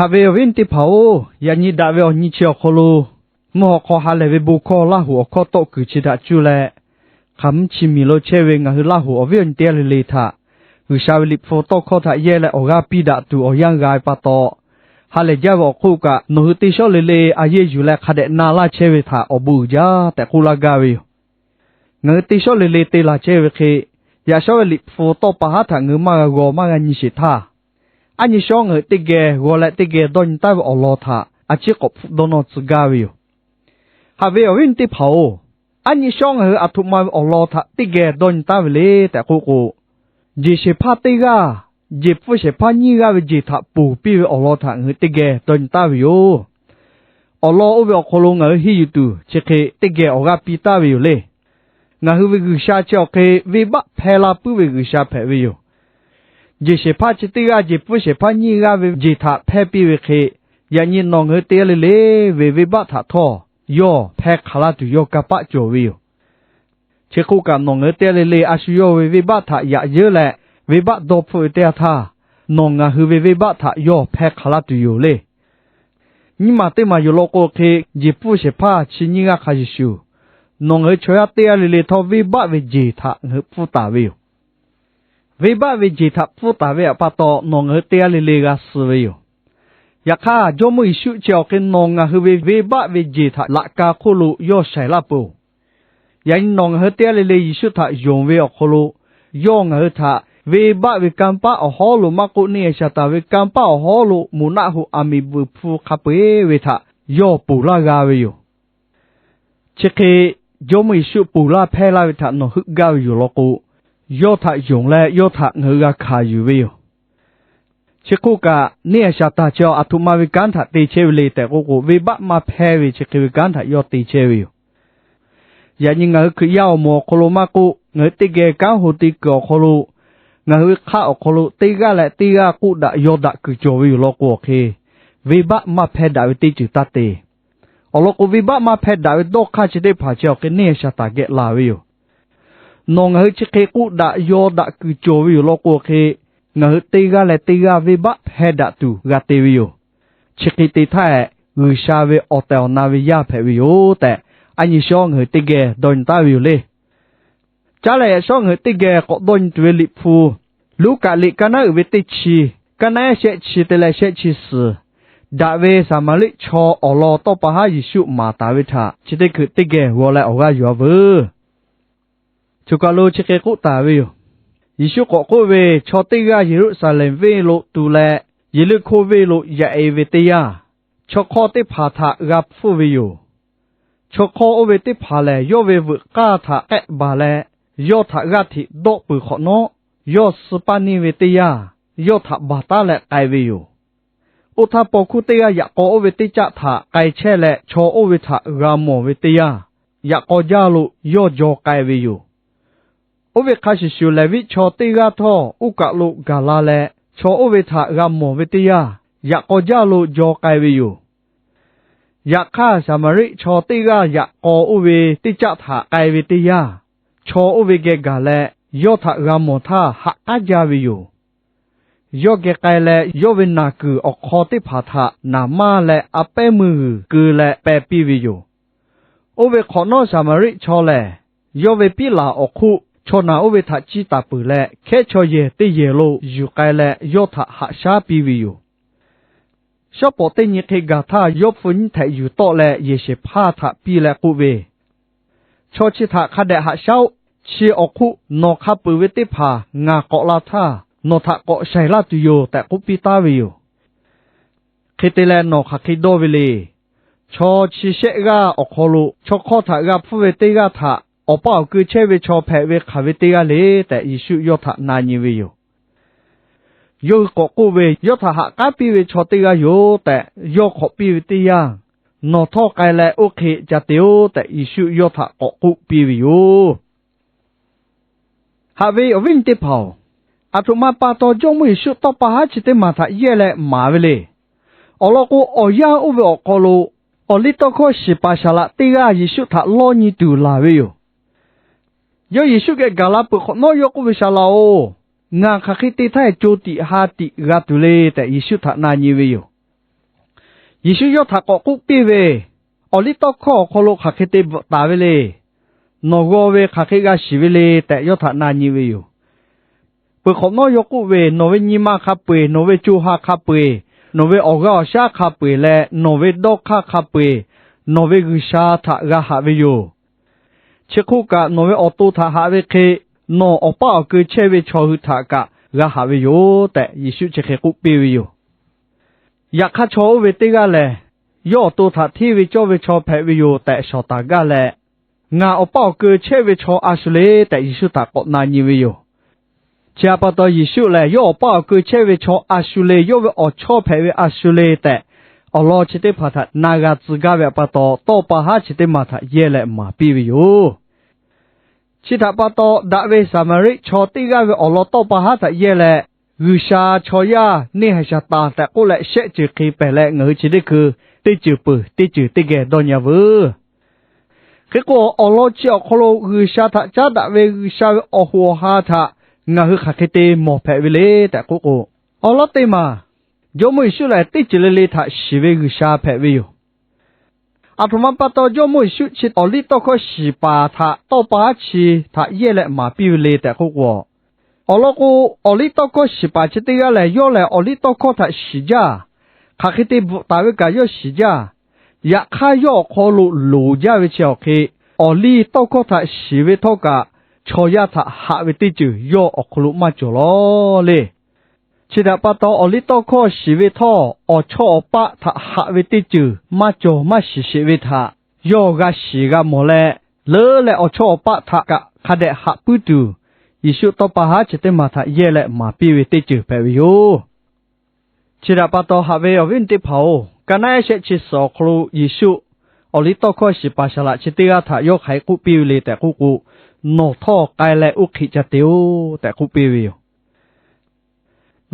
Haꞈ ve awˬ viˉ awˬ nyi teˇ hpaˍ-oˬ, yaꞈ nyi daꞈ ve awˬ nyi chi awˬ hk'aw lo, mvuhˇ haw hk'aw ha lehˬ ve bon hkawˇ Laˇ hoꞈ awˬ hkawˇ tawˆ kuiˬ chi htaꞈ cuˇ leh, hk'aˬ mvuhˇ chi miˬ lo chehˇ ve ngaˬ hui Laˇ hoꞈ awˬ viˉ awˬ nyi teˇ g'aˇ le le htaꞈ G'uiˬsha ve Liꞈ hpu tawˇ hkawˇ htaꞈ yehˇ leh awˬ g'aˇ piˇ daꞈ tuˬ awˬ yanˇ g'a ve pa taw, ha lehˬ jaˇ ve awˬ hk'oˆ kaꞈ nawˬ hui teˇ shawˉ le le a yehˇ yuˬ leh hk'a dehꞈ na laˇ chehˇ ve htaꞈ awˬ bon uiˍ jaˇ tehꞈ k'oˆ laˇ gaˇ ve yoˬ. Ngaˬ hui teˇ shawˉ le le te laˬ chehˇ ve hk'e, yaꞈ shawˉ ve Liꞈ hpu tawˇ pa haˉ htaꞈ ngaˬ hui maˇ g'a g'aw maˇ g'a nyi sheˍ htaˇ, aˉ nyi shawˉ ngaˬ hui teˇ geh g'aw leh teˇ geh dawˇ nyi taˉ ve awˬ lawn htaꞈ a ciˉ k'awꞈ hpfuhˆ dawˇ nawˇ tcuh gaˇ ve yoˬ. Haꞈ ve awˬ viˉ awˬ nyi teˇ hpaˍ-oˬ, aˉ nyi shawˉ ngaˬ hui aˬ htoꞈ ma ve awˬ lawn htaꞈ teˇ geh dawˇ nyi taˉ ve le tehꞈ k'oˆ k'o, jeˬ shehˍ hpaˇ teˇ g'aˇ, jeˬ pfuhˇ shehˍ hpaˇ nyiˇ g'aˇ ve jeˬ htaꞈ ponˬ piˇ ve awˬ lawn htaꞈ ngaˬ hui teˇ geh dawˇ nyi taˉ ve yoˬ. Awˬ lawn oˇ ve awˬ hk'aw lo ngaˬ hui henˇ yuˬ tuˬ chi hk'e teˇ geh awˬ g'aˇ piˇ taˉ ve yoˬ le. Ngaˬ hui ve G'uiˬsha chi awˬ hk'e venˇbaˆ hpehˇ laˇ puiˉ ve G'uiˬsha hpehꞈ ve yoˬ. Jeˬ shehˍ hpaˇ chi teˇ g'aˇ jeˬ pfuhˇ shehˍ hpaˇ nyiˇ g'aˇ ve jeˬ htaꞈ hpehˇ piˇ ve hk'e, yaꞈ nyi nawˬ ngaˬ hui teˇ g'aˇ le le ve venˇbaˆ htaꞈ htawˇ yawˇ hpehˇ hk'aˬ laˇ tuˬ yawˇ kanˇ paˆ cawˬ ve yoˬ. Chi hk'oˆ kaꞈ nawˬ ngaˬ hui teˇ g'aˇ le le a shu yawˇ ve venˇbaˆ htaꞈ yaꞈ yeuˉ leh venˇbaˆ dawˇ hpfuhˆ ve teˇ yanˇ htaˇ, nawˬ ngaˬ hui ve venˇbaˆ htaꞈ yawˇ hpehˇ hk'aˬ laˇ tuˬ yoˬ le. Nyiˇ maˬ teˇ maˬ yoˬ law k'o hk'e, jeˬ pfuhˇ shehˍ hpaˇ chi nyiˇ g'aˇ hk'a shuˍ shuˍ, nawˬ ngaˬ hui chaw yaˇ teˇ g'aˇ le le htawˇ venˇbaˆ ve jeˬ htaꞈ ngaˬ hui pfuhˇ taˍ ve yoˬ. Venˇbaˆ ve jeˬ htaꞈ pfuhˇ taˍ ve pa taw nawˬ ngaˬ hui teˇ g'aˇ le le g'a suh ve yoˬ. Yaꞈ hk'aˇ, Jawˇmawˇ Yeˍsuˆ chi awˬ hk'e nawˬ ngaˬ hui ve venˇbaˆ ve jeˬ htaꞈ laꞈ ka hk'oˆ lo yawˇ shaiˍ laˇ peuˬ-oˬ. Yaꞈ nyi nawˬ ngaˬ hui teˇ g'aˇ le le Yeˍsuˆ htaꞈ yonˍ ve awˬ hk'aw lo, yawˇ ngaˬ hui htaꞈ venˇbaˆ ve kanˇ paˆ awˬ hawˉ lo maˇ k'oˆ, neˇ Saˍtanˍ ve kanˇ paˆ awˬ hawˉ lo moˍ naˆ hoꞈ aˬ miˍ beuˬ hpu hk'a peu-eˬ ve htaꞈ yawˇ ponˬ laˇ g'a ve yoˬ. Chi hk'e Jawˇmawˇ Yeˍsuˆ ponˬ laˇ hpehˇ laˇ ve htaꞈ nawˬ heuˆ gaˇ ve yoˬ law k'o, yawˇ htaꞈ yonˍ leh yawˇ htaꞈ ngaˬ hui g'a hkanˍ yuˬ ve yoˬ. Chi hk'oˆ kaꞈ, neˇ Saˍtanˍ chi aˬ htoꞈ ma ve kanˉ htaꞈ te chehˇ ve le tehꞈ k'oˆ k'o, venˇbaˆ maˇ hpehˇ ve chi hk'e ve kanˉ htaꞈ yawˇ te chehˇ ve yoˬ. Yaꞈ nyi ngaˬ hui Hkriꞈ yaˇ awˬ moˍ awˬ hk'aw lo maˇ k'oˆ, ngaˬ hui teˇ geh kanˉ ho te kuiˬ awˬ hk'aw lo, ngaˬ hui ve hk'aˆ awˬ hk'aw lo teˇ g'aˇ leh teˇ g'aˇ k'oˆ daꞈ yaw daꞈ kuiˬ cawˬ ve yoˬ law k'o awˬ hk'e, venˇbaˆ maˇ hpehˇ daꞈ ve teˇ ceuˬ taˇ te. Awˬ lawn k'o, venˇbaˆ maˇ hpehˇ daꞈ ve dawˇ hk'aˇ chi teˇ hpaˍ chi awˬ hk'e neˇ Saˍtanˍ geh laˬ ve yoˬ. Nawˬ ngaˬ hui chi hk'e k'oˆ daꞈ yaw daꞈ kuiˬ cawˬ ve yoˬ law k'o awˬ hk'e, ngaˬ hui teˇ g'aˇ leh teˇ g'aˇ venˇbaˆ hpehˇ daꞈ tuˬ g'a te ve yoˬ. Chi hk'e te htaˇ, G'uiˬsha ve awˬ tehˬ awˬ na ve yaˇ hpehꞈ ve yoˬ tehꞈ, aˉ nyi shawˉ ngaˬ hui teˇ geh dawˇ nyi taˉ ve yoˬ le. Caˉ leh yaꞈ shawˉ ngaˬ hui teˇ geh k'awꞈ dawˇ nyi tuˬ ve Liꞈ hpu, Luˉkaꞈ liꞈ kaˇ naˉ uiˍ ve teˇ chi, kaˇ naˉ ehˉ shehˆ chi te leh shehˆ chi suhˍ, daꞈ ve Saˍmaˍriˆ chaw awˬ lawn tawˇ pa haˉ Yeˍsuˆ maˍ taˍ ve htaꞈ chi teˇ hkui teˇ geh g'aw leh awˬ g'aˇ yuˬ-a veuˬ. Choˬ kaˬ lo chi hk'e k'oˆ taˍ ve yoˬ. Yeˍsuˆ k'awꞈ k'oˆ ve, Chaw teˇ g'aˇ Yeˍruˆsaˍlehnˍ venˇ lo tu leh, Yeˍriˆhkoˇ venˇ lo yaꞈ-e ve teˇ yanˇ, chaw hk'awˇ teˇ hpaˍ htaꞈ g'a hpfuhˇ ve yoˬ. Chaw hk'awˇ oˇ ve teˇ hpaˍ lehˬ, yawˇ ve veuꞈ k'aˇ htaꞈ k'ehˆ baˬ leh, yawˇ htaꞈ g'aˇ hteꞈ dawˆ peuˬ hk'awꞈ nawˉ, yawˇ suh paˇ neˇ ve teˇ yanˇ, yawˇ htaꞈ baˬ taˉ leh k'ai ve yoˬ. Oˇ htaˇ, paw hkuˇ teˇ g'aˇ yaꞈ k'aw oˇ ve teˇ caˆ htaꞈ k'ai chehˇ leh, chaw oˇ ve htaꞈ g'a mawˬ ve teˇ yanˇ, yaꞈ k'aw jaˇ lo yawˇ jaw k'ai ve yoˬ. Oˇ ve hk'a shuˍ shuˍ, Leˍviˆ chaw teˇ g'aˇ htawˇ oˇ kaˬ lo gaˬ la leh, chaw oˇ ve htaꞈ g'a mawˬ ve teˇ yanˇ, yaꞈ k'aw jaˇ lo jaw k'ai ve yoˬ. Yaꞈ hk'aˇ, Saˍmaˍriˆ chaw teˇ g'aˇ yaꞈ k'aw oˇ ve teˇ caˆ htaꞈ k'ai ve teˇ yanˇ, chaw oˇ ve geh gaˬ leh, yawˇ htaꞈ g'a mawˬ htaˇ haꞈ k'aˉ jaˇ ve yoˬ. Yawˇ geh k'ai leh, yawˇ ve naˬ kuiˬ awˬ hk'aw teˇ hpaˍ htaꞈ naˍ manˇ leh a pehˉ meuˇ g'uiˬ keu leh peh piˇ ve yoˬ. Oˇ ve hk'awꞈ nawˉ, Saˍmaˍriˆ chaw lehˬ, yawˇ ve piˉ laˬ awˬ hk'oˆ chaw naˬ oˇ ve htaꞈ ciˇ taˍ peuˬ leh, hkehˉ chaw yehˬ teˇ yehˬ lo yuˬ k'ai leh yawˇ htaꞈ haꞈ shaˉ piˇ ve yoˬ. Shawˉ pawˍ teˇ nyi hk'e gaˬ htaˇ, yawˇ hpu nyiˇ htehꞈ yuˬ tawˆ leh yehˬ shehˍ hpaˇ htaꞈ piˇ leh k'oˆ ve, Chaw chi htaꞈ hk'a dehꞈ haꞈ shaˉ-oˆ. Chi awˬ hk'oˆ nawˬ hk'a peuˬ ve teˇ hpaˍ ngaˬ k'awꞈ la htaˇ, nawˬ htaꞈ k'awꞈ shaiˍ laˇ tuˬ yoˬ tehꞈ k'oˆ piˇ taˉ ve yoˬ. Hk'e te leh, nawˬ hk'aˬ hk'e dawˇ ve le. Chaw chi shehˆ g'aˇ awˬ hk'aw lo chaw hk'awˇ htaꞈ g'a hpfuhˇ ve teˇ g'aˇ htaꞈ awˬ pa awˬ keu chehˇ ve chaw hpehꞈ ve hk'aˬ ve teˇ g'aˇ le tehꞈ, Yeˍsuˆ yawˇ htaꞈ na nyi ve yoˬ. Yawˇ hui k'awꞈ k'oˆ ve, Yawˇ htaꞈ haꞈ k'aˉ piˇ ve chaw teˇ g'aˇ yoˬ tehꞈ yawˇ hk'awꞈ piˇ ve teˇ yanˇ, Nawˬ htawˇ k'ai leh oˇ hk'e ca te-oˆ tehꞈ, Yeˍsuˆ yawˇ htaꞈ k'awꞈ k'oˆ piˇ ve yoˬ. Haꞈ ve awˬ viˉ awˬ nyi teˇ hpaˍ-oˬ, aˬ htoꞈ ma pa taw Jawˇmawˇ Yeˍsuˆ tawˇ pa haˉ chi teˇ maˬ htaꞈ yehˇ leh maˍ ve le. Awˬ lawn k'o, awˬ yanˇ oˇ ve awˬ hk'aw lo awˬliˇtawˇhkawˇ shiˍ paˍ saˍ laꞈ teˇ g'aˇ Yeˍsuˆ htaꞈ lawˇ nyi tuˬ laˬ ve yoˬ. Yawˇ Yeˍsuˆ geh gaˬ la peuˬ hk'awꞈ nawˉ yawˇ k'oˆ ve, Saˍ laꞈ-oˬ, ngaˬ hk'aˬ hk'e te htaˇ co tiꞈ ha tiꞈ g'a tuˬ le tehꞈ, Yeˍsuˆ htaꞈ na nyi ve yoˬ. Yeˍsuˆ yawˇ htaꞈ k'awꞈ k'oˆ piˇ ve, Awˬliˇtawˇhkawˇ awˬ hk'aw lo hk'aˬ hk'e te bvuhꞈ taˍ ve le. Nawˬ g'aw ve hk'aˬ hk'e g'a shiˍ ve le tehꞈ yawˇ htaꞈ na nyi ve yoˬ. Peuˬ hk'awꞈ nawˉ yawˇ k'oˆ ve, Nawˬ ve nyi ma hk'a peu-eˬ, nawˬ ve co ha hk'a peu-eˬ, nawˬ ve awˬ g'aˇ awˬ shaˉ hk'a peu-eˬ leh nawˬ ve dawˇ hk'aˇ hk'a peu-eˬ, nawˬ ve G'uiˬsha htaꞈ g'a haꞈ ve yoˬ. Chi hk'oˆ kaꞈ, nawˬ ve awˬ to htaꞈ haꞈ ve hk'e, nawˬ awˬ paˇ awˬ keu chehˇ ve chaw hui htaꞈ kaꞈ g'a haꞈ ve yoˬ tehꞈ, Yeˍsuˆ chi hk'e k'oˆ piˇ ve yoˬ. Yaꞈ hk'aˇ, chaw oˇ ve teˇ g'aˇ lehˬ, yawˇ awˬ to htaꞈ hteˇ ve cawˇ ve chaw hpehꞈ ve yoˬ tehꈈ shawˍ taˍ gaˇ leh, Ngaˬ awˬ paˇ awˬ keu chehˇ ve chaw a shu le tehꞈ, Yeˍsuˆ htaꞈ k'awꞈ na nyi ve yoˬ. Chi htaꞈ pa taw, Yeˍsuˆ lehˬ yawˇ awˬ paˇ awˬ keu chehˇ ve chaw a shu le, yawˇ ve awˬ chawˇ hpehꞈ ve a shu le tehꞈ, awˬ lawn chi teˇ hpaˍ htaꞈ na g'a tcuh gaˇ ve pa taw, tawˇ pa haˉ chi teˇ maˬ htaꞈ yehˇ leh maˍ piˇ ve yoˬ. Chi htaꞈ pa taw, daꞈ ve Saˍmaˍriˆ chaw teˇ g'aˇ ve awˬ lawn tawˇ pa haˉ htaꞈ yehˇ leh, G'uiˬsha chaw yaˇ neˇ haiˬ shaˍ taˍ tehꞈ k'oˆ leh shehˆ ceuˬ hk'e pehˬ leh, ngaˬ hui chi teˇ hkui teˇ ceuˬ peuˬ teˇ ceuˬ teˇ geh dawˇ nyi-a veuˬ. Hk'e k'o, awˬ lawn chi awˬ hk'aw lo G'uiˬsha htaꞈ caˉ daꞈ ve G'uiˬsha ve awˬ hoꞈ awˬ ha htaꞈ ngaˬ hui hk'aˬ hk'e te mawˬ hpehꞈ ve le tehꞈ k'oˆ k'o, awˬ lawn teˇ maˬ, Jawˇmawˇ Yeˍsuˆ lehˬ teˇ ceuˬ le le htaꞈ shiˍ ve G'uiˬsha hpehꞈ ve yoˬ. Aˬ htoꞈ ma pa taw Jawˇmawˇ Yeˍsuˆ chi awˬliˇtawˇhkawˇ shiˍ paˍ htaꞈ tawˇ pa haˉ chi htaꞈ yehˇ leh maˍ piˇ ve le tehꞈ k'oˆ k'o, awˬ lawn k'o, awˬliˇtawˇhkawˇ shiˍ paˍ chi teˇ g'aˇ lehˬ, yawˇ lehˬ awˬliˇtawˇhkawˇ htaꞈ shiˍ jaˇ. Hk'aˬ hk'e te bvuhꞈ taˍ ve kaꞈ yawˇ shiˍ jaˇ. Yaꞈ hk'aˇ, yawˇ awˬ hk'aw lo loˍ jaˇ ve chi awˬ hk'e, awˬliˇtawˇhkawˇ htaꞈ shiˍ ve htawˇ kaꞈ, chaw yaˇ htaꞈ haꞈ ve teˇ ceuˬ yawˇ awˬ hk'aw lo maˇ cawˬ lawˬ le. Chi htaꞈ pa taw, awˬliˇtawˇhkawˇ shiˍ ve htawˇ, awˬ chawˇ awˬ paˆ htaꞈ haꞈ ve teˇ ceuˬ maˇ cawˬ maˇ shiˍ sheˍ ve htaꞈ yawˇ g'a shiˍ g'a mawˬ leh, leuˉ leh awˬ chawˇ awˬ paˆ htaꞈ kaꞈ hk'a dehꞈ haꞈ puiˉ tuˬ, Yeˍsuˆ tawˇ pa haˉ chi teˇ maˬ htaꞈ yehˇ leh maˍ piˇ ve teˇ ceuˬ hpehꞈ ve yoˬ. Chi htaꞈ pa taw, haꞈ ve awˬ viˉ awˬ nyi teˇ hpaˍ-oˬ, ka naˆ ehˉ shehˆ chi suhˍ awˬ hk'aw lo Yeˍsuˆ awˬliˇtawˇhkawˇ shiˍ paˍ saˍ laꞈ chi teˇ g'aˇ htaꞈ yawˇ hk'aˬ hk'e k'oˆ piˇ ve le tehꞈ k'oˆ k'o, Nawˬ htawˇ k'ai leh oˇ hk'e ca te-oˬ tehꞈ k'oˆ piˇ ve yoˬ.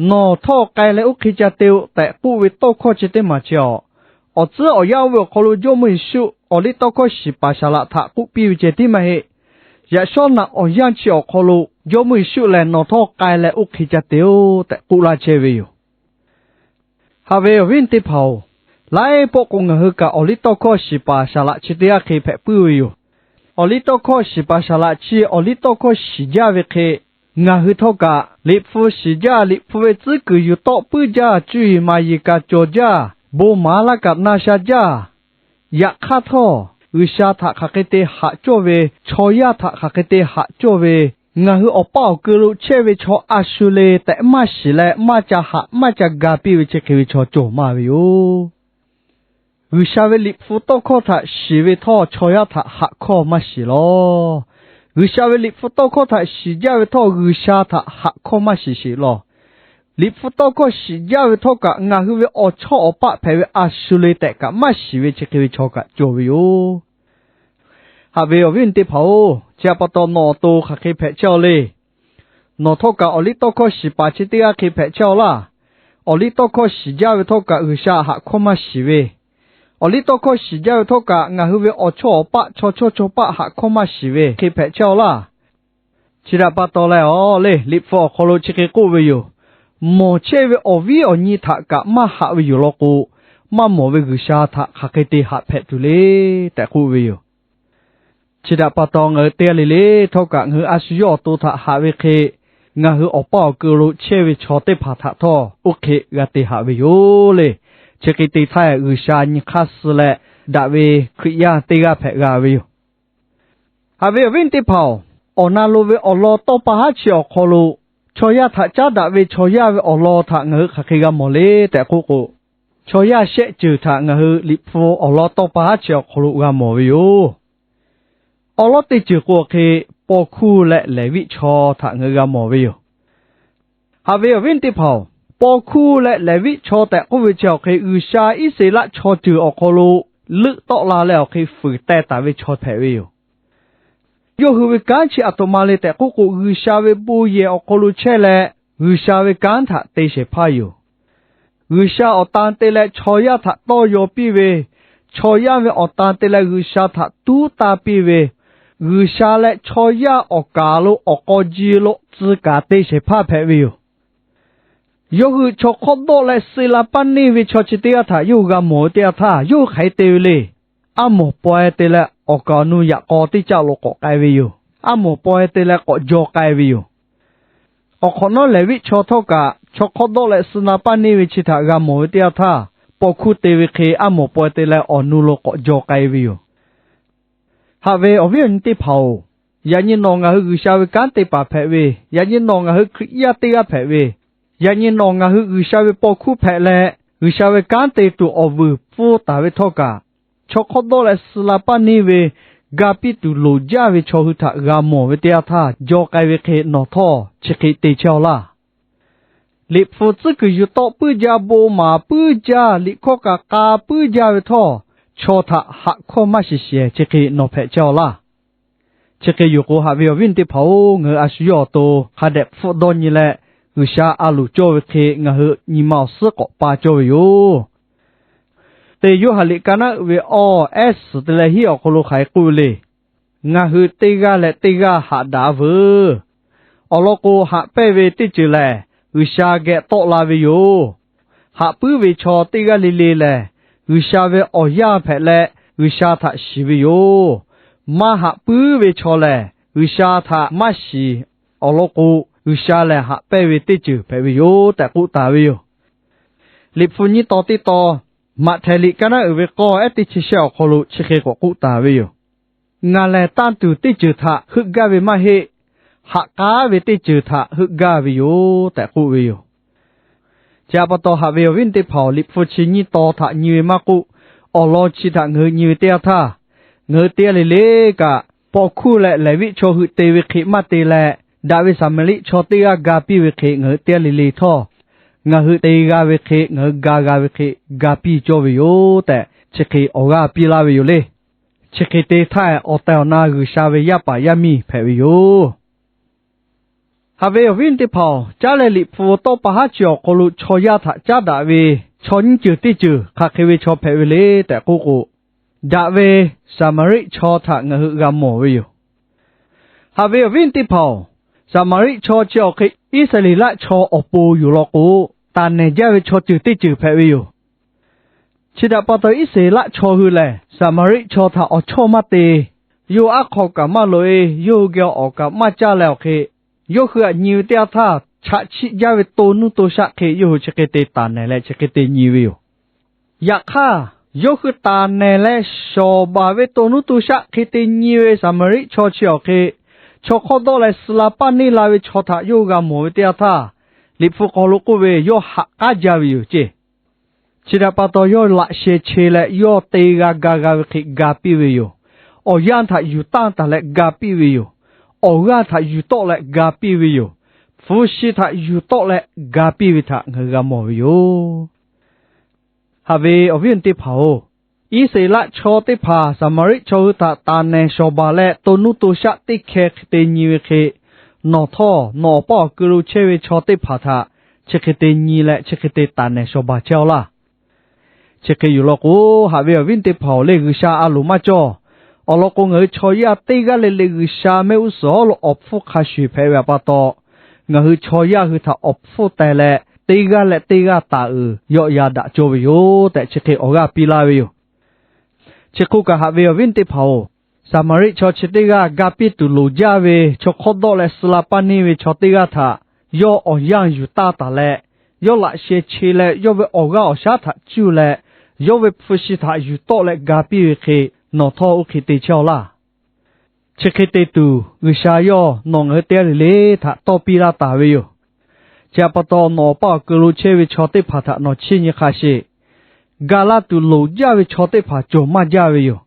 Nawˬ htawˇ k'ai leh oˇ hk'e ca te-oˬ tehꞈ k'oˆ ve tawˇ hkawˇ chi teˇ maˬ chi awˬ, awˬ tcuhˉ awˬ yanˇ oˇ ve awˬ hk'aw lo Jawˇmawˇ Yeˍsuˆ awˬliˇtawˇhkawˇ shiˍ paˍ saˍ laꞈ htaꞈ k'oˆ piˇ ve ceh tiˉ maˇ heˆ. Yaꞈ shawˉ naꞈ awˬ yanˇ chi awˬ hk'aw lo Jawˇmawˇ Yeˍsuˆ lehˬ, Nawˬ htawˇ k'ai leh oˇ hk'e ca te-oˬ tehꞈ k'oˆ laˇ chehˇ ve yoˬ. Haꞈ ve awˬ viˉ teˇ hpaˍ-oˬ, laiˉ pawˆ k'o ngaˬ hui kaꞈ awˬliˇtawˇhkawˇ shiˍ paˍ saˍ laꞈ chi teˇ g'aˇ hk'e hpehꞈ puiˉ ve yoˬ. Awˬliˇtawˇhkawˇ shiˍ paˍ saˍ laꞈ chi awˬliˇtawˇhkawˇ shiˍ jaˇ ve hk'e, ngaˬ hui htawˇ kaꞈ Liꞈ hpu shiˍ jaˇ, Liꞈ hpu ve tcuhˉ kuiˬ yuˬ tawˆ puiˉ jaˇ, cuˇ yiˍ maˍ yiˍ kaꞈ cawˬ jaˇ, bon maˍ laˇ kaꞈ na sha jaˇ. Yaꞈ hk'aˇ htawˇ, G'uiˬsha htaꞈ hk'aˬ hk'e te haꞈ cawˇ ve, chaw yaˇ htaꞈ hk'aˬ hk'e te haꞈ cawˇ ve, ngaˬ hui awˬ paˇ awˬ keu lo chehˇ ve chaw a shu le tehꞈ maˇ shiˍ leh maˇ ca haꞈ maˇ ca ga piˇ ve chi hk'e ve chaw cawˬ maˇ ve yoˬ. G'uiˬsha ve Liꞈ hpu tawˇ hkawˇ htaꞈ shiˍ ve htawˇ, chaw yaˇ htaꞈ haꞈ hkawˇ maˇ shiˍ lawˬ. G'uiˬsha ve Liꞈ hpu tawˇ hkawˇ htaꞈ shiˍ jaˇ ve htawˇ, G'uiˬsha htaꞈ haꞈ hkawˇ maˇ shiˍ sheˍ lawˬ. Liꞈ hpu tawˇ hkawˇ shiˍ jaˇ ve htawˇ kaꞈ, ngaˬ hui ve awˬ chawˇ awˬ paˆ hpehꞈ ve a shu le tehꞈ kaꞈ maˇ shiˍ ve chi hk'e ve chaw kaꞈ cawˬ ve yoˬ. Haꞈ ve awˬ viˉ teˇ hpaˍ-oˬ, chi htaꞈ pa taw nawˬ awˬ to hk'aˬ hk'e hpehꞈ chehˇ-aw le. Nawˬ htawˇ kaꞈ awˬliˇtawˇhkawˇ shiˍ paˍ chi teˇ g'aˇ hk'e hpehꞈ chehˇ-aw laˇ. Awˬliˇtawˇhkawˇ shiˍ jaˇ ve htawˇ kaꞈ G'uiˬsha haꞈ hkawˇ maˇ shiˍ ve, awˬliˇtawˇhkawˇ shiˍ jaˇ ve htawˇ kaꞈ ngaˬ hui ve awˬ chawˇ awˬ paˆ chaw chawˇ chaw paˆ haꞈ hkawˇ maˇ shiˍ ve hk'e hpehꞈ chehˇ-aw laˇ. Chi htaꞈ pa taw leh, awˬ le, Liꞈ hpu awˬ hk'aw lo chi hk'e k'oˆ ve yoˬ. Mawˬ chehˇ ve awˬ viˉ awˬ nyi htaꞈ kaꞈ maˇ haꞈ ve yoˬ law k'o, maˇ mawˬ ve G'uiˬsha htaꞈ hk'aˬ hk'e te haꞈ hpehꞈ tuˬ le tehꞈ k'oˆ ve yoˬ. Chi htaꞈ pa taw ngaˬ hui teˇ g'aˇ le le htawˇ kaꞈ ngaˬ hui a shu yawˇ awˬ to htaꞈ haꞈ ve hk'e, ngaˬ hui awˬ paˇ awˬ keu lo chehˇ ve chaw teˇ hpaˍ htaꞈ htawˇ oˇ hk'e g'a te haꞈ ve yoˬ le. Chi hk'e te htaˇ, G'uiˬsha nyi hk'aˇ suh leh daꞈ ve Hkriꞈ yaˇ teˇ g'aˇ hpehꞈ g'a ve yoˬ. Haꞈ ve awˬ viˉ teˇ hpaˍ-oˬ, awˬ na lo ve awˬ lawn tawˇ pa haˉ chi awˬ hk'aw lo chaw yaˇ htaꞈ caˉ daꞈ ve chaw yaˇ ve awˬ lawn htaꞈ ngaˬ hui hk'aˬ hk'e g'a mawˬ le tehꞈ k'oˆ k'o, chaw yaˇ shehˆ ceuˬ htaꞈ ngaˬ hui Liꞈ hpu awˬ lawn tawˇ pa haˉ chi awˬ hk'aw lo g'a mawˬ ve yoˬ. Awˬ lawn teˇ ceuˬ k'o hk'e, paw hkuˇ leh Leˍviˆ chaw htaꞈ ngaˬ hui g'a mawˬ ve yoˬ. Haꞈ ve awˬ viˉ teˇ hpaˍ-oˬ, paw hkuˇ leh Leˍviˆ chaw tehꞈ k'oˆ ve chi awˬ hk'e, G'uiˬsha Iˉsaˍreˍlaˆ chaw ceuˬ awˬ hk'aw lo leuˆ tawˆ la leh awˬ hk'e fuiˍ teh taˍ ve chaw hpehꞈ ve yoˬ. Yawˇ hui ve kanˉ chi aˬ htoꞈ ma le tehꞈ k'oˆ k'o, G'uiˬsha ve bon yehˬ awˬ hk'aw lo chehˇ leh, G'uiˬsha ve kanˉ htaꞈ te shehˍ hpaˇ yoˬ. G'uiˬsha awˬ tan te leh chaw yaˇ htaꞈ tawˇ yaw piˇ ve, chaw yaˇ ve awˬ tan te leh G'uiˬsha htaꞈ tuˉ taˇ piˇ ve, G'uiˬsha leh chaw yaˇ awˬ kaˍ lo awˬ k'aw ji lo tcuh kaˍ te shehˍ hpaˇ hpehꞈ ve yoˬ. Yawˇ hui chaw hk'awˇ dawˆ leh suh la paˇ neˇ ve chaw chi teˇ g'aˇ htaꞈ yawˇ hui g'a mawˬ ve teˇ yanˇ htaˇ, yawˇ hui hk'aˬ hk'e te ve le. Aˉ mawˬ pawehˇ te leh awˬ kaˍ awˬ nu yaꞈ k'aw teˇ caˆ lo k'awꞈ k'ai ve yoˬ. Aˉ mawˬ pawehˇ te leh k'awꞈ jaw k'ai ve yoˬ. Awˬ hk'awꞈ nawˉ Leˍviˆ chaw htawˇ kaꞈ chaw hk'awˇ dawˆ leh suh la paˇ neˇ ve chi htaꞈ g'a mawˬ ve teˇ yanˇ htaˇ, paw hkuˇ te ve hk'e aˉ mawˬ pawehˇ te leh awˬ nu lo k'awꞈ jaw k'ai ve yoˬ. Haꞈ ve awˬ viˉ awˬ nyi teˇ hpaˍ-oˬ, yaꞈ nyi nawˬ ngaˬ hui G'uiˬsha ve kanˉ te paˍ hpehꞈ ve, yaꞈ nyi nawˬ ngaˬ hui Hkriꞈ yaˇ teˇ g'aˇ hpehꞈ ve, yaꞈ nyi nawˬ ngaˬ hui G'uiˬsha ve paw hkuˇ hpehꞈ leh, G'uiˬsha ve kanˉ te tuˬ awˬ vuiˬ pfuhˇ taˍ ve htawˇ kaꞈ, chaw hk'awˇ dawˆ leh suh la paˇ neˇ ve ga piˇ tuˬ loˍ jaˇ ve chaw hui htaꞈ g'a mawˬ ve teˇ yanˇ htaˇ, jaw k'ai ve hk'e nawˬ htawˇ chi hk'e te chehˇ-aw laˇ. Liꞈ hpu tcuhˉ kuiˬ yuˬ tawˆ puiˉ jaˇ, bon maˍ puiˉ jaˇ, liꞈ hkawˇ kaꞈ k'a puiˉ jaˇ ve htawˇ, chaw htaꞈ haꞈ hkawˇ maˇ shiˍ shehˍ chi hk'e nawˬ hpehꞈ chehˇ-aw laˇ. Chi hk'e yoˬ k'o, haꞈ ve awˬ viˉ teˇ hpaˍ-oˬ, ngaˬ hui a shu yawˇ awˬ to hk'a dehꞈ hpfuhˆ dawˇ nyi leh, G'uiˬsha a loˍ cawˇ ve hk'e ngaˬ hui nyi ma awˬ suhˉ k'awꞈ pa cawˇ ve yoˬ. Teˇ Yoˇhanˬ liꞈ ka naˉ uiˍ ve awˇ ehˉ suhˍ te leh hiˉ awˬ hk'aw lo hk'aˬ hk'e k'oˆ ve le. Ngaˬ hui teˇ g'aˇ leh teˇ g'aˇ haꞈ daꞈ-a veuˬ. Awˬ lawn k'o, haꞈ pehnˇ ve teˇ ceuˬ lehˬ, G'uiˬsha geh tawˆ la ve yoˬ. Haꞈ puiˉ ve chaw teˇ g'aˇ le le lehˬ, G'uiˬsha ve awˬ yanˇ hpehꞈ leh, G'uiˬsha htaꞈ shiˍ ve yoˬ. Maˇ haꞈ puiˉ ve chaw lehˬ, G'uiˬsha htaꞈ maˇ shiˍ. Awˬ lawn k'o, G'uiˬsha lehˬ haꞈ pehnˇ ve teˇ ceuˬ hpehꞈ ve yoˬ tehꞈ k'oˆ taˍ ve yoˬ. Liꞈ hpu nyiˇ tawn teˇ tawn, Maꞈhtehˍ liꞈ ka naˉ uiˍ ve k'awˇ ehˉ teˇ chi shehˆ awˬ hk'aw lo chi hk'e k'awꞈ k'oˆ taˍ ve yoˬ. Ngaˬ lehˬ tanˇ tuˬ teˇ ceuˬ htaꞈ heuˆ gaˇ ve maˇ heˆ. Haꞈ k'aˉ ve teˇ ceuˬ htaꞈ heuˆ gaˇ ve yoˬ tehꞈ k'oˆ ve yoˬ. Chi htaꞈ pa taw, haꞈ ve awˬ viˉ teˇ hpaˍ-oˬ, Liꞈ hpu chi nyiˇ tawn htaꞈ nyi ve maˇ k'oˆ, awˬ lawn chi htaꞈ ngaˬ hui nyi ve teˇ yanˇ htaˇ, ngaˬ hui teˇ g'aˇ le le kaꞈ, paw hkuˇ leh Leˍviˆ chaw hui te ve hk'e maˇ te leh, daꞈ ve Saˍmaˍriˆ chaw teˇ g'aˇ ga piˇ ve hk'e ngaˬ hui teˇ g'aˇ le le htawˇ, ngaˬ hui te g'a ve hk'e, ngaˬ hui ga g'a ve hk'e ga piˇ cawˇ ve yoˬ tehꞈ, chi hk'e awˬ g'aˇ piˇ laˇ ve yoˬ le. Chi hk'e te htaˇ, awˬ tehˬ awˬ na G'uiˬsha ve yaˇ paˍ yaˇ miˇ hpehꞈ ve yoˬ. Haꞈ ve awˬ viˉ teˇ hpaˍ-oˬ, caˉ leh Liꞈ hpu tawˇ pa haˉ chi awˬ hk'aw lo chaw yaˇ htaꞈ caˉ daꞈ ve chaw nyiˇ ceuˬ teˇ ceuˬ hk'aˬ hk'e ve chaw hpehꞈ ve le tehꞈ k'oˆ k'o, daꞈ ve Saˍmaˍriˆ chaw htaꞈ ngaˬ hui g'a mawˬ ve yoˬ. Haꞈ ve awˬ viˉ teˇ hpaˍ-oˬ, Saˍmaˍriˆ chaw chi awˬ hk'e Iˉsaˍreˍlaˆ chaw awˬ pon yoˬ law k'o, taˍ nehˬ jaˇ ve chaw ceuˬ teˇ ceuˬ hpehꞈ ve yoˬ. Chi htaꞈ pa taw, Iˉsaˍreˍlaˆ chaw hui lehˬ Saˍmaˍriˆ chaw htaꞈ awˬ chawˇ maˇ te. Yawˇ hui aˉ hk'aw kaꞈ maˇ loꞈ-e, yawˇ hui geh awˬ kaꞈ maˇ caˇ leh awˬ hk'e, yawˇ hui htaꞈ nyi ve teˇ yanˇ htaˇ, chaꞈ chiˆ jaˇ ve to nuˇ to shaˆ hk'e yawˇ hui chi hk'e te taˍ nehˬ leh chi hk'e te nyi ve yoˬ. Yaꞈ hk'aˇ, yawˇ hui taˍ nehˬ leh shawˍ baˬ ve to nuˇ to shaˆ hk'e te nyi ve Saˍmaˍriˆ chaw chi awˬ hk'e, chaw hk'awˇ dawˆ leh suh la paˇ neˇ la ve chaw htaꞈ yawˇ hui g'a mawˬ ve teˇ yanˇ htaˇ, Liꞈ hpu hk'aw lo k'oˆ ve, yawˇ haꞈ k'aˉ jaˇ ve yoˬ ceˇ. Chi htaꞈ pa taw, yawˇ laꞈ sheh che leh yawˇ te g'a ga g'a ve hk'e ga piˇ ve yoˬ. Awˬ yanˇ htaꞈ yuˬ tanˇ taˍ leh ga piˇ ve yoˬ. Awˬ g'aˇ htaꞈ yuˬ tawˆ leh ga piˇ ve yoˬ. Hpu shi htaꞈ yuˬ tawˆ leh ga piˇ ve htaꞈ ngaˬ hui g'a mawˬ ve yoˬ. Haꞈ ve awˬ viˉ awˬ nyi teˇ hpaˍ-oˬ, Iˉsaˍreˍlaˆ chaw teˇ hpaˍ Saˍmaˍriˆ chaw hui htaꞈ taˍ nehˬ shawˍ baˬ leh to nuˇ to shaˆ teˇ hkeh hk'e te nyi ve hk'e, nawˬ htawˇ nawˬ awˬ paˇ awˬ keu lo chehˇ ve chaw teˇ hpaˍ htaꞈ chi hk'e te nyi leh chi hk'e te taˍ nehˬ shawˍ baˬ chehˇ-aw laˇ. Chi hk'e yoˬ law k'o, haꞈ ve awˬ viˉ teˇ hpaˍ-oˬ le, G'uiˬsha a loˍ maˇ cawˇ. Awˬ lawn k'o, ngaˬ hui chaw yaˇ teˇ g'aˇ le le G'uiˬsha mehˆ g'uˇ suhˍ hawˉ lo awˬ hpfuhˇ hk'a shuˍ hpehꞈ ve pa taw, ngaˬ hui chaw yaˇ hui htaꞈ awˬ hpfuhˇ teh leh teˇ g'aˇ leh teˇ g'aˇ taˍ uiˍ yawˆ ya daꞈ cawˇ ve yoˬ tehꞈ chi hk'e awˬ g'aˇ piˇ laˇ ve yoˬ. Chi hk'oˆ kaꞈ, haꞈ ve awˬ viˉ teˇ hpaˍ-oˬ, Saˍmaˍriˆ chaw chi teˇ g'aˇ ga piˇ tuˬ loˍ jaˇ ve chaw hk'awˇ dawˆ leh suh la paˇ neˇ ve chaw teˇ g'aˇ htaꞈ yawˇ awˬ yanˇ yuˬ taˇ taˍ leh, yawˇ laꞈ sheh che leh yawˇ ve awˬ g'aˇ awˬ shaˉ htaꞈ cuˇ leh, yawˇ ve hpu shi htaꞈ yuˬ tawˆ leh ga piˇ ve hk'e, nawˬ htawˇ oˇ hk'e te chehˇ-aw laˇ. Chi hk'e te tuˬ, G'uiˬsha yawˇ nawˬ ngaˬ hui teˇ g'aˇ le le htaꞈ tawˇ piˇ laˇ taˍ ve yoˬ. Chi htaꞈ pa taw, nawˬ awˬ paˇ awˬ keu lo chehˇ ve chaw teˇ hpaˍ htaꞈ nawˬ chiˇ nyi hk'a sheˍ. Ga laˇ tuˬ loˍ jaˇ ve chaw teˇ hpaˍ cawˬ maˇ jaˇ ve yoˬ.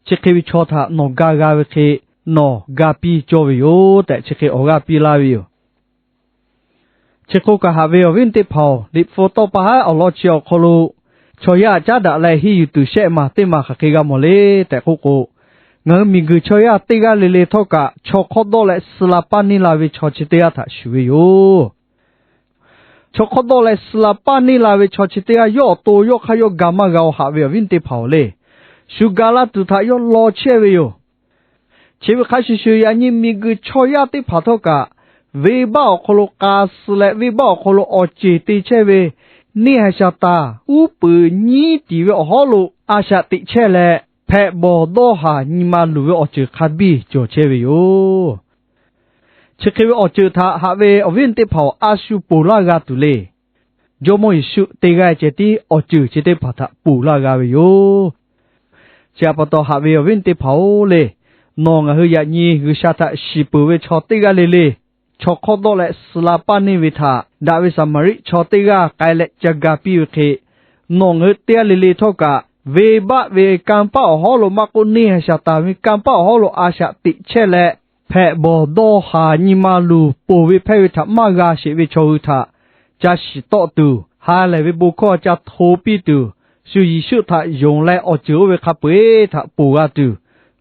Chi hk'e ve chaw htaꞈ nawˬ ga g'a ve hk'e, nawˬ ga piˇ cawˇ ve yoˬ tehꞈ, chi hk'e awˬ g'aˇ piˇ laˇ ve yoˬ. Chi hk'oˆ kaꞈ, haꞈ ve awˬ viˉ teˇ hpaˍ-oˬ, Liꞈ hpu tawˇ pa haˉ awˬ lawn chi awˬ hk'aw lo chaw yaˇ caˉ daꞈ leh henˇ yuˬ tuˬ shehˆ maˬ teˇ maˬ hk'aˬ hk'e g'a mawˬ le tehꞈ k'oˆ k'o, ngaˬ hui miˬguiˬ chaw yaˇ teˇ g'aˇ le le htawˇ kaꞈ chaw hk'awˇ dawˆ leh suh la paˇ neˇ la ve chaw chi teˇ g'aˇ htaꞈ shuˍ ve yoˬ. Chaw hk'awˇ dawˆ leh suh la paˇ neˇ la ve chaw chi teˇ g'aˇ yawˇ awˬ to yawˇ hk'aˇ yawˇ ga maˇ g'a-o, haꞈ ve awˬ viˉ teˇ hpaˍ-oˬ le. Shu ga laˇ tuˬ htaꞈ yawˇ law chehˇ ve yoˬ. Chi ve hk'a shuˍ shuˍ, yaꞈ nyi miˬguiˬ chaw yaˇ teˇ hpaˍ htawˇ kaꞈ, venˇbaˆ awˬ hk'aw lo k'a suh leh, venˇbaˆ awˬ hk'aw lo awˬ ceˬ te chehˇ ve neˇ haiˬ Saˍtanˍ uˉ peunˍ nyiˉ tiˍ ve awˬ hawˉ lo a shaꞈ teꞈ chehˇ leh, hpehꞈ bawˬ dawˇ haˍ nyi ma luˬ ve awˬ ceuˬ hk'a biˇ cawˬ chehˇ ve yoˬ. Chi hk'e ve awˬ ceuˬ htaꞈ haꞈ ve awˬ viˉ teˇ hpaˍ-oˬ, a shu ponˬ laˇ g'a tuˬ le. Jawˇmawˇ Yeˍsuˆ teˇ g'aˇ ceh tiˉ awˬ ceuˬ chi teˇ hpaˍ htaꞈ ponˬ laˇ g'a ve yoˬ. Chi htaꞈ pa taw haꞈ ve awˬ viˉ teˇ hpaˍ-oˬ le, nawˬ ngaˬ hui yaꞈ nyi G'uiˬsha htaꞈ shiˍ peuˬ ve chaw teˇ g'aˇ le le, chaw hk'awˇ dawˆ leh suh la paˇ neˇ ve htaꞈ daꞈ ve Saˍmaˍriˆ chaw teˇ g'aˇ k'ai leh ca ga piˇ ve hk'e, nawˬ ngaˬ hui teˇ g'aˇ le le htawˇ kaꞈ, venˇbaˆ ve kanˇ paˆ awˬ hawˉ lo maˇ k'oˆ, neˇ haiˬ Saˍtanˍ ve kanˇ paˆ awˬ hawˉ lo a shaꞈ teꞈ chehˇ leh, hpehꞈ bawˬ dawˇ haˍ nyi ma luˬ ponˬ ve hpehˇ ve htaꞈ maˇ g'a sheˍ ve chaw hui htaꞈ ca shiˍ tawˆ tuˬ, ha lehˬ ve bon hkawˇ ca hto piˇ tuˬ, shu Yeˍsuˆ htaꞈ yonˍ leh awˬ ceuˬ oˇ ve hk'a peu-eˬ htaꞈ ponˬ g'a tuˬ,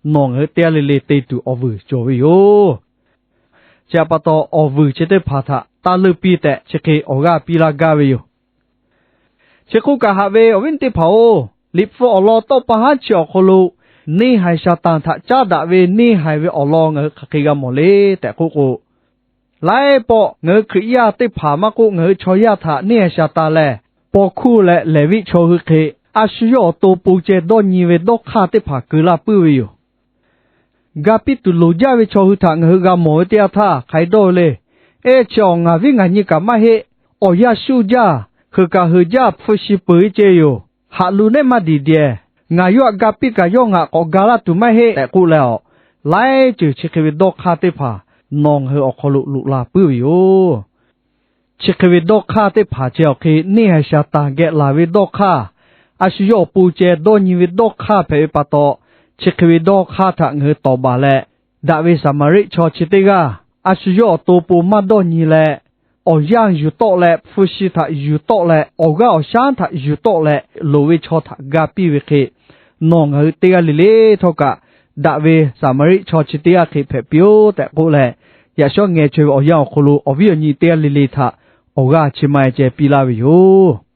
nawˬ ngaˬ hui teˇ g'aˇ le le te tuˬ awˬ vuiˬ cawˬ ve yoˬ. Chi htaꞈ pa taw, awˬ vuiˬ chi teˇ hpaˍ htaꞈ taˇ leuˆ piˇ tehꞈ chi hk'e awˬ g'aˇ piˇ laˇ gaˇ ve yoˬ. Chi hk'oˆ kaꞈ haꞈ ve awˬ viˉ teˇ hpaˍ-oˬ, Liꞈ hpu awˬ lawn tawˇ pa haˉ chi awˬ hk'aw lo, neˇ haiˬ Saˍtanˍ htaꞈ caˉ daꞈ ve neˇ haiˬ ve awˬ lawn ngaˬ hui hk'aˬ hk'e g'a mawˬ le tehꞈ k'oˆ k'o, laiˉ pawˆ ngaˬ hui Hkriꞈ yaˇ teˇ hpaˍ maˇ k'oˆ, ngaˬ hui chaw yaˇ htaꞈ neˇ haiˬ Saˍtanˍ lehˬ, paw hkuˇ leh Leˍviˆ chaw hui hk'e, a shu yawˇ awˬ to pon ceh dawˇ nyi ve dawˇ hk'aˇ teˇ hpaˍ keu laˇ puiˉ ve yoˬ. Ga piˇ tuˬ loˍ jaˇ ve chaw hui htaꞈ ngaˬ hui g'a mawˬ ve teˇ yanˇ htaˇ hk'aˬ hk'e dawˇ ve le. Eˇ, chi awˬ ngaˬ viˉ ngaˬ nyi kaꞈ maˇ heˆ. Awˬ yanˇ shuˆ jaˇ, hkeuꞈ kaꞈ heuˬ jaˇ, hpu shi peuˬ ve ceh yoˬ. Haꞈ lu nehˉ maˇ diˬ dehˬ. Ngaˬ yawˇ htaꞈ ga piˇ kaꞈ yawˇ ngaˬ k'awꞈ ga laˇ tuˬ maˇ heˆ tehꞈ k'oˆ leh, laiˉ ceuˬ chi hk'e ve dawˇ hk'aˇ teˇ hpaˍ nawˬ ngaˬ hui awˬ hk'aw lo loꞈ la puiˉ ve yoˬ. Chi hk'e ve dawˇ hk'aˇ teˇ hpaˍ ceh awˬ hk'e neˇ haiˬ Saˍtanˍ geh laˬ ve dawˇ hk'aˇ, a shu yawˇ awˬ pon ceh dawˇ nyi ve dawˇ hk'aˇ hpehꞈ ve pa taw, chi hk'e ve dawˇ hk'aˇ htaꞈ ngaˬ hui tawˍ baˬ leh, daꞈ ve Saˍmaˍriˆ chaw chi teˇ g'aˇ a shu yawˇ awˬ to pon maˇ dawˇ nyi leh, awˬ yanˇ yuˬ tawˆ leh, hpu shi htaꞈ yuˬ tawˆ leh, awˬ g'aˇ awˬ shaˉ htaꞈ yuˬ tawˆ leh, loˍ ve chaw htaꞈ ga piˇ ve hk'e, nawˬ ngaˬ hui teˇ g'aˇ le le htawˇ kaꞈ, daꞈ ve Saˍmaˍriˆ chaw chi teˇ g'aˇ hk'e hpehꞈ piˇ-oˆ tehꞈ k'oˆ leh, yaꞈ shawˉ ngeh chaweh ve awˬ yanˇ awˬ hk'aw lo awˬ viˉ awˬ nyi teˇ g'aˇ le le htaꞈ awˬ g'aˇ chi ma-e ceh piˇ laˇ ve yoˬ.